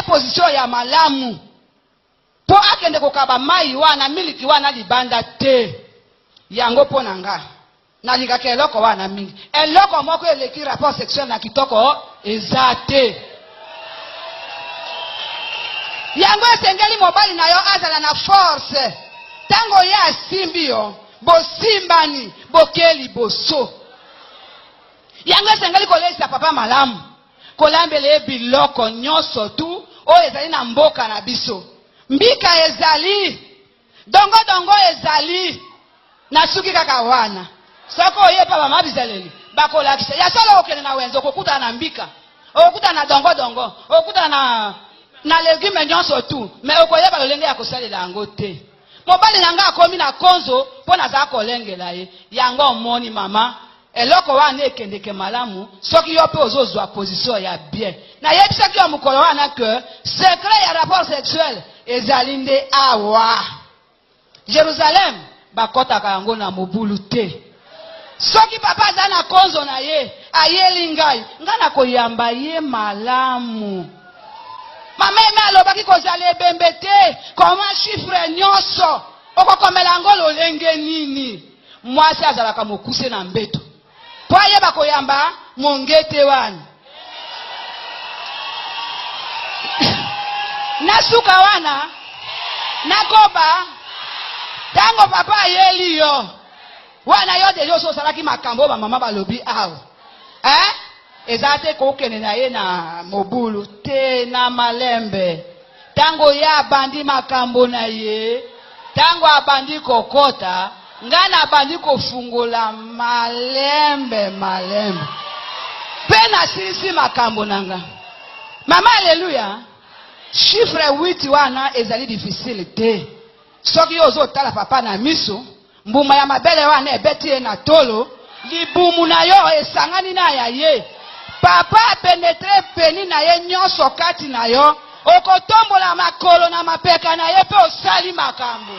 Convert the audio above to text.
position ya malamu mpo akende kokaba mai wana, miliki wana libanda te. Yango mpo na nga nalingaka eloko wana mingi. Eloko moko eleki rapport sexuel na kitoko eza te. Yango esengeli mobali na yo azala na force ntango ye asimbi yo, bosimbani, boke liboso. Yango esengeli koleisa papa malamu, kolambela ye biloko nyonso tu oyo ezali na mboka na biso. Mbika ezali, dongo dongo ezali. Nasuki kaka wana. Soki oye epa mama bizaleli, bakolakisa ya solo. Okende na wenze, okokutana na mbika, okokutana na dongo dongo, okokutana na legume nyonso tu, mais okoyeba lolenge ya kosalela yango te. Mobali na ngai akomi na konzo mpo nazala kolengela ye. Yango omoni mama, eloko wana ekendeke malamu soki yo mpe ozozwa position ya bien. Nayebisaki yo mokolo wana ke secret ya rapport sexuel ezali nde awa. Jerusalem bakɔtaka yango na mobulu te. Soki papa aza na konzo na ye, ayeli ngai, ngai nakoyamba ye malamu. Mama Eme alobaki kozala ebembe te. Koma chiffre nyonso, okokomela yango lolenge nini? Mwasi azalaka mokuse na mbeto mpo ayeba koyamba mongete wana. Na suka wana nakoba, ntango papa ayeli yo wana, yo deja oso osalaki makambo oyo bamama balobi awa, eh? Eza te kokende na ye na mobulu te, na malembe. Ntango ye abandi makambo na ye, ntango abandi kokota, ngai nabandi kofungola malembe malembe mpe nasilisi makambo na nga. Mama, aleluya. Chiffre 8 wana ezali difficile te. Soki yo ozotala papa na miso, mbuma ya mabele wana ebeti ye na tolo, libumu na yo esangani na ya ye, papa apenetre peni na ye nyonso kati na yo, okotombola makolo na mapeka na ye mpe osali makambo.